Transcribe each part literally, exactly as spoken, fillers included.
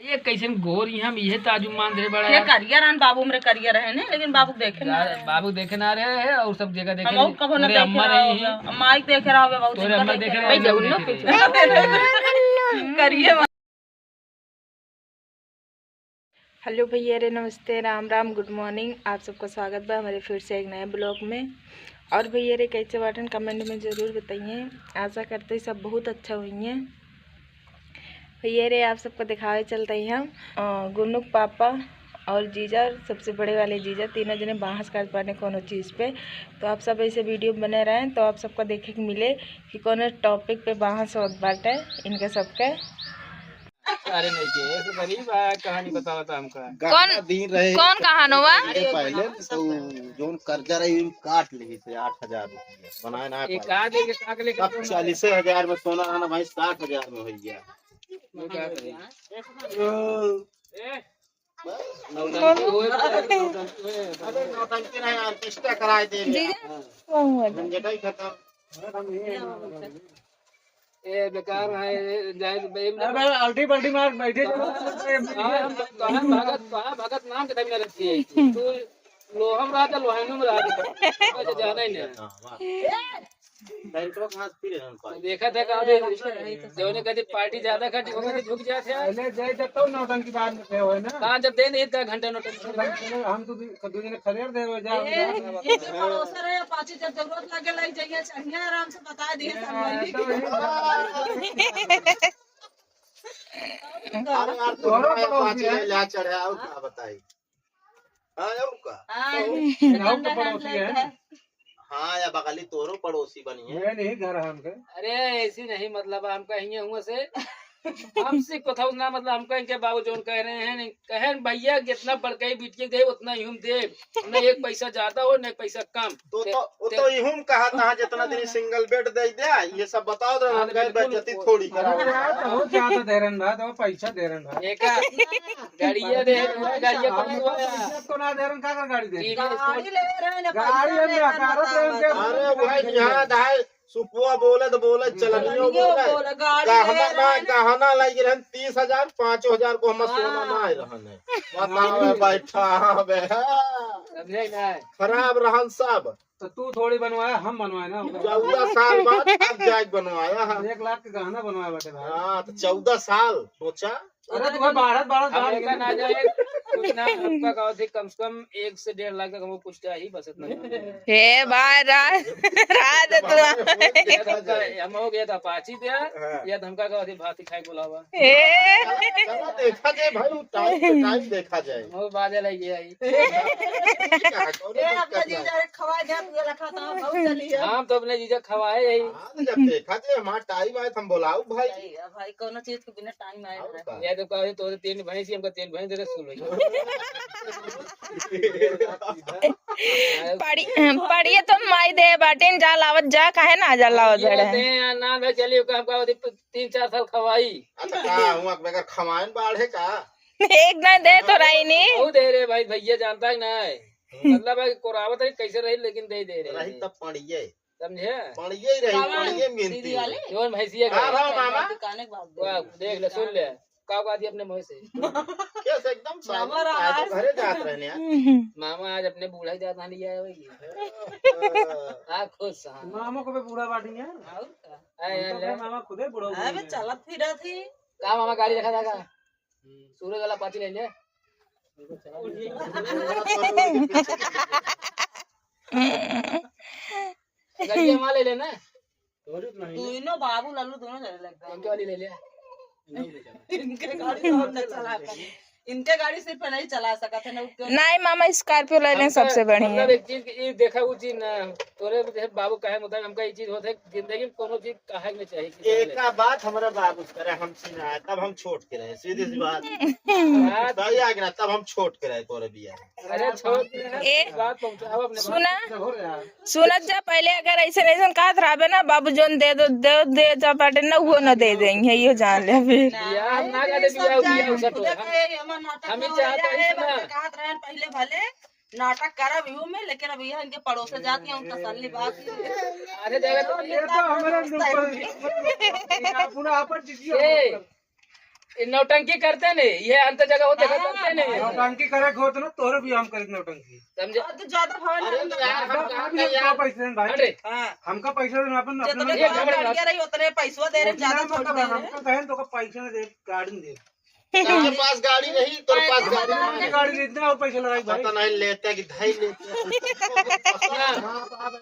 ये कैसन गोर ही हम, ये ताजुब मान रहे बड़ा ये यार। करिया रहन बाबू, हमरे करिया रहे ने, लेकिन बाबू देखे ना यार, रहे। बाबू देखे ना रहे हैं और सब जगह देखे हम नहीं। कबो ना तोरे देखे अम्मा रहा रही होगा। हैं। अम्मा ही देखे रहा होगा, बहुत तोरे दिन अम्मा का देखे देखे रहा रहा होगा, हम लोग देखे रहे हैं। करिया। हेलो भैया रे, नमस्ते, राम राम, गुड मॉर्निंग। आप सबका स्वागत बा हमारे फिर से एक नए ब्लॉग में। और भैया रे, कैसे बाटन, कमेंट में ज़रूर बताइए। आशा करते हैं सब बहुत अच्छा होइए। भैया रे, आप सबको दिखावे चलते हैं हम, अ, गुन्नू के पापा और जीजा, सबसे बड़े वाले जीजा, तीनों जने बांस काट पाने कोनो चीज़ पे। तो आप सब ऐसे वीडियो में बने रहें, तो आप सबको देखे के मिले कि कोनो टॉपिक पे बांस होत बाटे इनके सबके। अरे नहीं के, ऐसे गरीब है, कहानी बतावा था हमका। कौन, दिन रहे कौन कहानवा? पहले तो जोन कर्जा रही, काट ली थे आठ हजार रुपया, बनाए ना एक पाए। आध लेके साथ लेके तब चलो ना। चालीस हजार में सोना रहना भाई, साठ हजार में हो गया। वो क्या करें? ए, नौटंकी होए, नौटंकी होए। अरे नौटंकी नहीं, ऑर्केस्ट्रा कराए दे जी। रहे हैं। झंझट ही खत्म। ए, बेकार है, जाए तो बे-, अरे भाई, अल्टी पल्टी मार बैठे। कहाँ हम, कहाँ भगत, कहाँ भगत नाम के तभी ना रखी है। तू लोहम रहा तो लोहनो में रहा तो। तो जाना ही नहीं। हाँ, वाह। डायरेक्टर कहाँ से फिर हम पाए? देखा था कहाँ पे, जौने कभी पार्टी ज्यादा खटी, वो कभी झुक जाते हैं। पहले जाए जब तो नौटंकी बाद में थे होए ना। कहाँ जब दे नहीं इतना घंटा नौटंकी। हम तो दू, दू जने खदेड़ दे, वो जा, ए, जा, जा, ये जो पड़ोसर है, पाछे जब जरूरत लगे, लग जाइए, चाहिए, आराम से बता दिए, सब वही। तो वही। अरे यार, तो तोहरा हमारे पड़ोसी पाछे है। ला चढ़े, और का बताई? हाँ, और का? हाँ, तो ये गाँव के पड़ोसी है। हाँ, या बगली तोरो पड़ोसी बनी है। ये नहीं घर है हमके। अरे, ऐसी नहीं, मतलब, हम कहेंगे हुआ से, हमसे कुछ ना, मतलब, हम कहेंगे बाबू जौन कह रहे हैं, नहीं, कहें भैया, जितना बड़काई बिटिया दे, उतना ही हम दे। ना एक पैसा ज्यादा हो, ना एक पैसा कम। तो, ते-, तो, वो ते- तो इहुम कहा था, जितना दिन सिंगल बेड दे दे, ये सब बताओ तो हाँ, हम तो कहे बिल्कुल। बेइज्जती थोड़ी करा। अरे यार, तो बहुत ज्यादा दे रहे हैं भाई, तो पैसा दे रहे हैं भाई। एका गाड़िया दे, गाड़िया कौन हम हुआ? पैसा तो ना दे रहे हैं, का कर गाड़ी दे? टीवी गाड़ी ले रहे हैं ना, गाड़ी पैसा हम लेकर ना, कारत बताओ। रहे हैं, अरे भाई, यहाँ दाई सुपुआ बोलत बोलत चलनियो चलनियो बोलत। बोलत, गाड़ी गहना ले ना, रहे हैं। गहना लाइ रहन तीस हजार, पाँचों हजार को हम सोना हाँ। ना आए रहन है। बताओ, हाँ। बैठा, हाँ, बे, हाँ। समझे ना? खराब रहन सब। तो तू थोड़ी बनवाया, हम बनवाए ना। चौदह साल बाद अब जाके बनवाया है। एक लाख के गहना बनवाया बाटे भाई। हाँ, तो चौदह साल सोचा। अरे, तू है बारह, बारह हम साल लेकर के। ना जाए, कुछ ना, हमका कहो थे, कम से कम एक से डेढ़ लाख तक हमको कुछ चाहिए, बस इतना। हे भाई, रा-, राज तू। या तो हमका, हम हो गया था पाची दिया, हाँ। या तो हमका कहो थे भात खाए बुलावा। हे। चलो, चलो, देखा जाए भाई, वो टाइम पे टाइम देखा जाए। हम बाजे लग गया ही। ठीक है, कौनो ए, दिक्कत अपने नहीं। जीजा के खवाए दे, तू लखा था, बहुत चली है। हम तो अपने जीजा खवाए यही। हाँ, तो जब देखा जाए, हमारा टाइम आए, तो हम बुलाओ भाई। सही है भाई, कौनो चीज के बिना टाइम आए और ना। का? ये तो कहे तो तीन भैंस ही, हमको तीन भैंस दे दे, सुन लो। पड़ी, पड़िए तो माई दे बाटिन, जा लावत जा, काहे ना जा लावत ये बड़े? दे, ना, ना, चलिए, का हमका अभी तीन चार साल खवाई। अच्छा, का हुआ, बेगर खवाइन बाढ़े का? एक ना दे तो रही नी। बहुत दे रहे भाई, भैया जानता है ना है। हम्म। मतलब है कि कोरावत रही, कैसे रही, लेकिन दे, दे रहे रही हैं। तब पड़िए। समझे? पड़िए ही रही, पड़िए मिलती सीधी है। वाली? जौन भैंसिया का। हाँ, हाँ, मामा। दुकाने के बाद वाह, देख ले, सुन ले। का बात ये अपने मुंह से? कैसे एकदम साइलेंट? मामा आज तो घरे जात रहने यार। मामा आज अपने बूढ़ा ही जात लिया है भाई। हाँ। आ, खुश, हाँ। मामा को भी बूढ़ा बाटी है। और का? आ, हम तो यार, अपने ले। मामा खुदे बूढ़ा हो अबे गए हैं। चलत फिरत ही। का मामा गाड़ी रखा था का? सूरज वाला पाती ले ले। गाड़ी हमारा ले लेना। दोनों बाबू लालू दोनों चले लगता है। इनके वाली ले ले। इनके गाड़ी तो हम नहीं चला सकते। इनके गाड़ी सिर्फ नहीं चला सकते हैं, ना उसके नहीं मामा, स्कॉर्पियो ले लें, हमका, सबसे बढ़िया। मतलब एक चीज, ये देखा वो चीज ना, तोरे जैसे बाबू कहे मुताबिक हमका ये चीज होते, जिंदगी में कोनो चीज कहे के नहीं चाहिए कि एक का बात हमारा बाबू करे, हमसे ना आए, तब हम छोट के रहे, सीधी सी बात। बात सही आ गया, तब हम छोट के रहे तोरे बिया। अरे छोट के रहे, ए, बात पहुंचाओ अपने सुना? बात। सुनत जा, पहले अगर ऐसे ऐसन कहत रहबे ना, "बाबू जौन दे दो, दे, दे जा पाटे ना, वो ना दे देंगे, ये जान ले अभी।" ना, बियाह हम ना ये करे, सब बियाह, जाए, बियाह, सब पूजा हम, करे, हमर नाटक हम ही ना हो चाहते जाए, हैं ना। बच्चे कहत रहन पहले भले नाटक करब इहू में, लेकिन अब यह इनके पड़ोसे जाके हम तसल्ली बात। अरे जगह तो ये तो हमारे ऊपर पूरा आपन चीज ए, ये नौटंकी करते नहीं, ये अंत जगह हो देखा करते नहीं। नौटंकी करे के होत ना, तोरे भी हम करे नौटंकी। समझे? अब तो ज्यादा भाव अरे नहीं तो यार, हम ज्यादा काम भाव नहीं यार। पैसे देन भाई। अरे। हाँ। हमका पैसे देन, अपन, जितने अपने में गाड़ियाँ रही, उतने पैसवा दे रहे, उतना ज्यादा थोड़ी मतलब दे रहे। हमका कहें तो का पैसे ना दे, गाड़ी दे। तेरे पास गाड़ी नहीं, तेरे पास गाड़ी नहीं। गाड़ी लेते हैं और पैसे लगाई भाई। पता नहीं लेते कि धाई लेते हैं। हाँ, हाँ, हाँ, हाँ, हाँ, हाँ।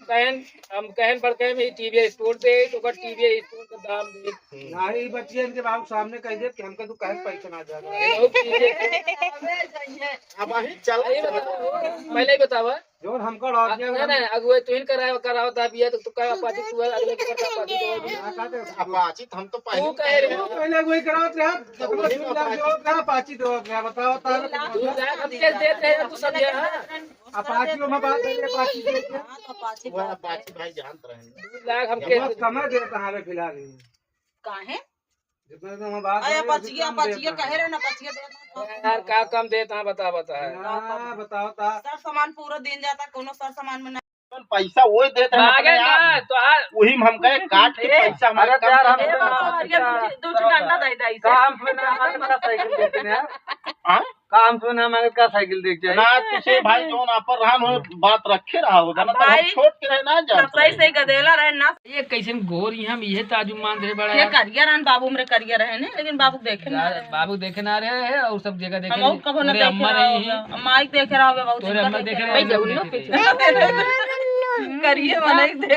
कहन, हम कहन पर कहे में टीवीएस स्टोर दे, तो ओकर टीवीएस स्टोर का दाम दे। नहीं, बच्चियन के बाबू सामने कह दे कि हमका तू कहे पैसा ना दे। बहुत चीजें। अब वही चल। पहले ही बतावा। जौन हमका आ, लॉजिया नहीं, नहीं, अगुवाई तुहिन कराओ, कराओ ता बिया, तो तू का अपाची तू है, अगले के करता अपाची तो है। अपाची तो हम तो पहले तू कहे रहे। पहले अगुवाई कराओ ता, जब वही सुन जा, अपाची। जो ता अपाची तो है, बताओ ता। दू लाख हम केस देते हैं, तू समझे, हाँ? अपाची में बात करिए, अपाची के। हाँ, तो अपाची वो बात है। अपाची भाई जानत रहे। दू लाख हम केस बहुत कम है देता है फिलहाल ये। काहे? जितना तो हम बात अरे, करें, पचिया, उसी कम पचिया देता कहे है। रहे ना, पचिया देता है। यार, का कम देता है, बता, बता। हाँ, बताओ ता। सर सामान पूरा दिन जाता, कोनो सर सामान में ना। पैसा वही देत है मागे अपने आप। ना, तो हाँ। वही में हम कहे, काट के ए, पैसा हमारे अरे यार, हम काम ए, बाबा, ये दो, दो डंडा दे दे इसे। काम से ना हमारे का साइकिल देते हैं। हाँ? काम से ना हमारे का साइकिल देख जाए। ना, तुझे भाई जौन आप पर रहन हो, बात रखे रहा हो, अब जाना तो हम भाई, छोट के रहे ना जान तब सही रहे। सही गदेला रहे ना। ये कैसन गोर ही हम, ये ताजु मान रहे बड़ा ये यार। करिया रहन बाबू, हमरे करिया रहे ने, लेकिन बाबू देखे ना यार, रहे। बाबू देखे ना रहे हैं और सब जगह देखे हम नहीं। कबो ना तोरे देखे अम्मा रहा रही होगा। हैं। अम्मा ही देखे रहा होगा, बाबू तोरे जिनका अम्मा देखे देखे रहा रहे हैं, होगा। सब देखे रहे हैं। करिए मने ही देखे।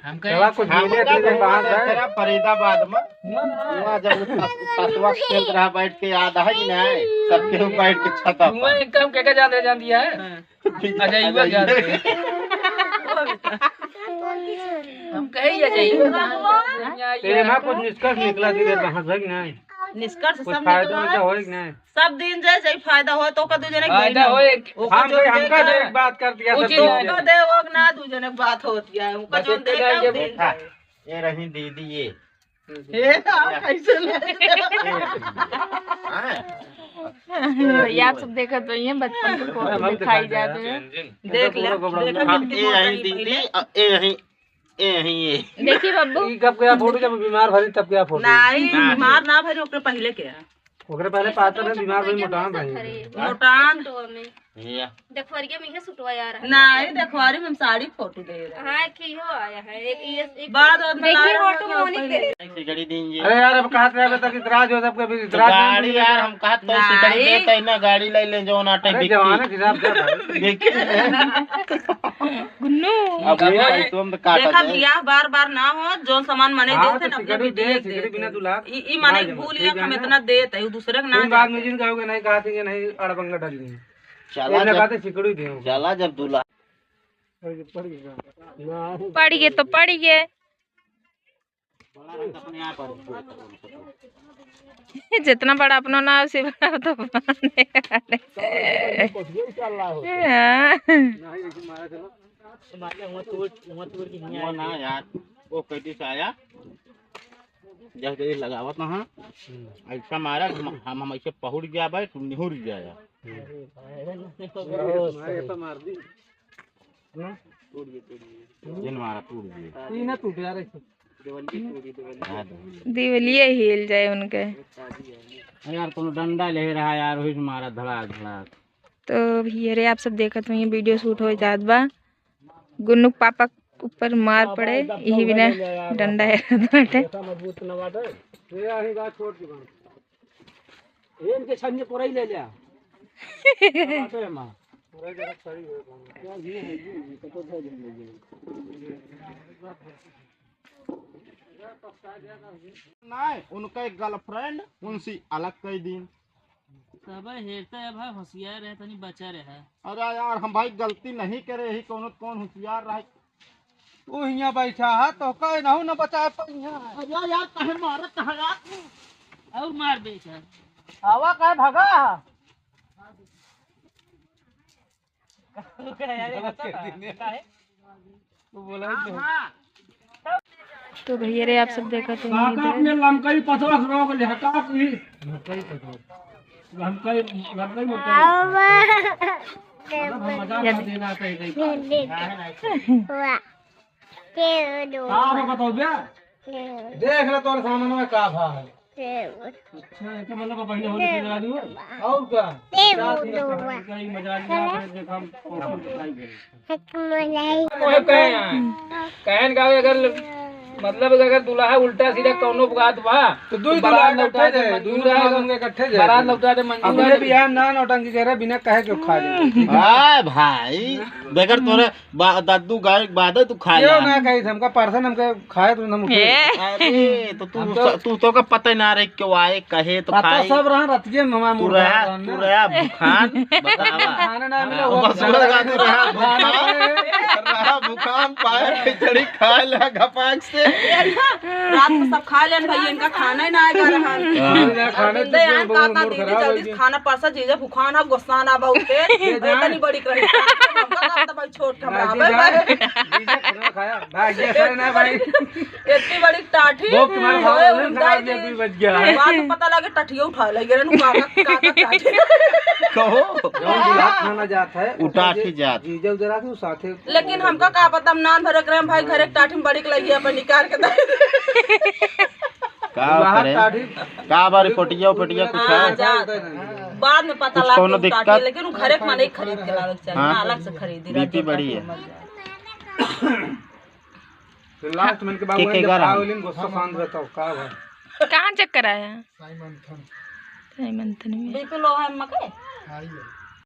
हम कहे चला कुछ हम मिले का थे तो बाहर वहाँ है। तेरा फरीदाबाद में, वहाँ जब उस पत-, पतवा खेल रहा बैठ के याद है कि नहीं? सबके ऊपर बैठ के छत पर। वहाँ इनका हम क्या क्या जान रहे, जान दिया है? हाँ। अजय हुआ क्या? हम कहे ये अजय हुआ। तेरे माँ कुछ निष्कर्ष निकला, तेरे कहाँ से कि नहीं? निष्कर्ष कुछ सब फायदा निकला। वायदा होए कि नहीं? सब दिन जे, जे फायदा होए तो का दू जने फायदा होए। ओका हम जो कहे, हमका देखे जो एक बात कर दिया उचित था, तो नहीं। ओका दे, ओक ना दू जने बात होती है। ओका बस जो इतने देखे जाएंगे। उचित देखा, है। ये रही दीदी ये। ए, आ, कैसे ले? हाँ। भैया, आप सब देखत रहिए, बचपन के फोटो हम दिखाई दिखाते जाते हैं। हैं। देख ले, पूरा गोबरा देख ले। हाँ, कितनी ए मोटी आई बड़ी दीदी, भैया। अ, ए आई, ए आई, ए। देखिए बब्बू। ई कब गया फोटो, जब बीमार भरी तब गया फोटो? नहीं, ना। बीमार ना भरी, ओकरे पहले के है। ओकरे पहले पातर है, बीमार भरी, मोटान रही। मोटान। भैया। देखवरिया में इहे सुटवा आ रहा है। नहीं, देखवारी में हम साड़ी फोटो दे रहे हैं। हाँ, एक ही हो आया है। एक, ये, एक बाद में देखिए, लाल फोटो रंग का मोहनी ऊपर दे। है। सिकड़ी दीन जी। अरे यार, अब कहाँ से आवे तक इतराज हो, सबके भी तो इतराज गाड़ी नहीं यार, है। हम कहा तो सिकड़ी नहीं। देता ही ना, गाड़ी ले ले, जो ना अरे, बिक्की। जमाना के हिसाब से भाई। देखिए। गुन्नू। अब ये भाई तुम तो काटा देखा, जाए। बियाह बार बार ना हो, जौन सामान मने हाँ, देते तो ना, अपने सिकड़ी बिटिया दे, दे सिकड़ी दे। बिना दुल्हा ई, ई माने ना भूल जमा, गया, ठीक है हम ना? इतना देत है, उ दूसरे के ना तुम बाद में जाते। जिन कहोगे, नहीं कहा थी कि नहीं, अड़बंगा डाल दी। चला इतना जब, कहते सिकड़ी दे। चला जब दुल्हा। पड़ गए तो पड़ गए। जितना बड़ा अपनो ना, उसे बड़ा तो बने। हाँ। वो ना यार, वो कैसे से आया? जैसे ये लगावत ना, हाँ। ऐसा मारा कि हम, हम ऐसे पहुड़ गया भाई, तू निहुर गया यार। हम्म। मार दी। ना? टूट गई, टूट गई। जिन मारा टूट गई। ई ना टूट यार, ऐसे। देवलिया टूट गई, देवलिया। हाँ, देवलिया। देवलिया हिल जाए उनके। अरे यार, कोनो डंडा ले रहा यार, वही से मारा धड़ाक, धड़ाक। तो भैया रे, आप सब देखत हुई video shoot हो जात बा। गुन्नू के पापा के ऊपर मार पड़े, यही बिना डंडा हेरत बाटे। ऐसा मजबूत न बाटे। ये अही बात छोड़ के बात। ये इनके छन्नी पुरई ले लिया। बाटे माँ। नहीं, उनका एक girlfriend उनसे अलग कर दी। सब हेरते है भाई, होशियार रहे, तनी बचा रहे। अरे यार, हम भाई गलती नहीं करे ही, कौन, कौन होशियार रहे? तू हियाँ बैठा है, तो कहे नहु न बचाए पइहा। अरे यार, कहे मारत है यार? और मार बेटा। आवा कहे भगा। तो भैया रे, आप सब देखत हो काका इधर। अपने लमकई पतवा से रोक ले, हटा की। लमकई पतवा। लमकई, लमकई मोटा। अब हम मजाक कर देना चाहिए। वाह। का हो बताओ बे? देख ले तोर सामान में का भा है। अच्छा, एकर मतलब अब पहिले होली के जरा दू। और का? पचास मिनट का। कई मजा आ गया, फिर देख हम कौन कौन खाएंगे। ओए, कहे हैं, कहन का अगर, मतलब, अगर दुल्हा उल्टा सीधा कौनो बात बा, तो दुई तो बारात दुल्हा लौटा इकट्ठे दे, जाए, दुई मंजूर दुल्हा है, इकट्ठे जाए। बारात लौटा दे, मंजूर अपने है। बियाह में ना नौटंकी करे, बिना कहे के खा ले। हाय भाई, बगैर तोरे बा-, दादू गाय के बाद तू खा क्यों ले। ना कही, हमका परसन हमके खाए तो हम उठे। ए। अरे, तो तू हम तो स-, तू तो का पता ही ना रहे क्यों आए, कहे तो पता खाए। सब रहा, रतिये में हमारा तू मुर्गा रहा, रहन तू ना। रहा भुखान, बतावा। खाना ना मिला, वो बस खाना बस ना तू रहा भुखान, रहा भुखान, पाए खिचड़ी खाए ला घपाक से। रात में सब खा लेन भाई, इनका खाना ही ना आएगा रहन। हाँ। खाना अब खाने बिंदे तो यहाँ बहुत काका मूड दीदी खराब जल्दी हो गया। खाना परसा जीजा भुखान है, गुस्सा ना बहुत है। ये जान। इतनी बड़ी करी। हमका का पता भाई छोट ना, घबरावे जीजा, भाई। जीजा खाना खाया। भाई, ये सर ना भाई। इतनी बड़ी टाठी। वो तुम्हारे भाव होए में उनका खराब के नहीं, तू बच गया। बाद में पता लगे टठिया उठा ले, गिरन काका, काका टाठी। कहो। जौन दूल्हा खाना जात है, उ टाठी जात। जीजा उजरा के साथे। लेकिन हमका का पता, हम नान भर एकरा में भाई घरे टाठी में बड़ी के लगी अपन निकार के दे। का बाहर करे? टाठी। का बारी पोटिया, पोटिया कुछ हाँ, है? जा। बाद में पता कुछ लाग कोनो के उठा दिक्कत? के, लेकिन उ घरे के माने खरीद के लावे के चाही, हाँ। ना अलग से खरीदी, बीपी राज्य बढ़ी का है। कीमत जाए। फिर लास्ट में इनके बाबू के ने के जब करा? खा लेन, गुस्सा शांत रहता हो, का भाई? कहाँ चेक कराया? साई मंथन। साई मंथन में। बीपी लो है अम्मा के? हाई है।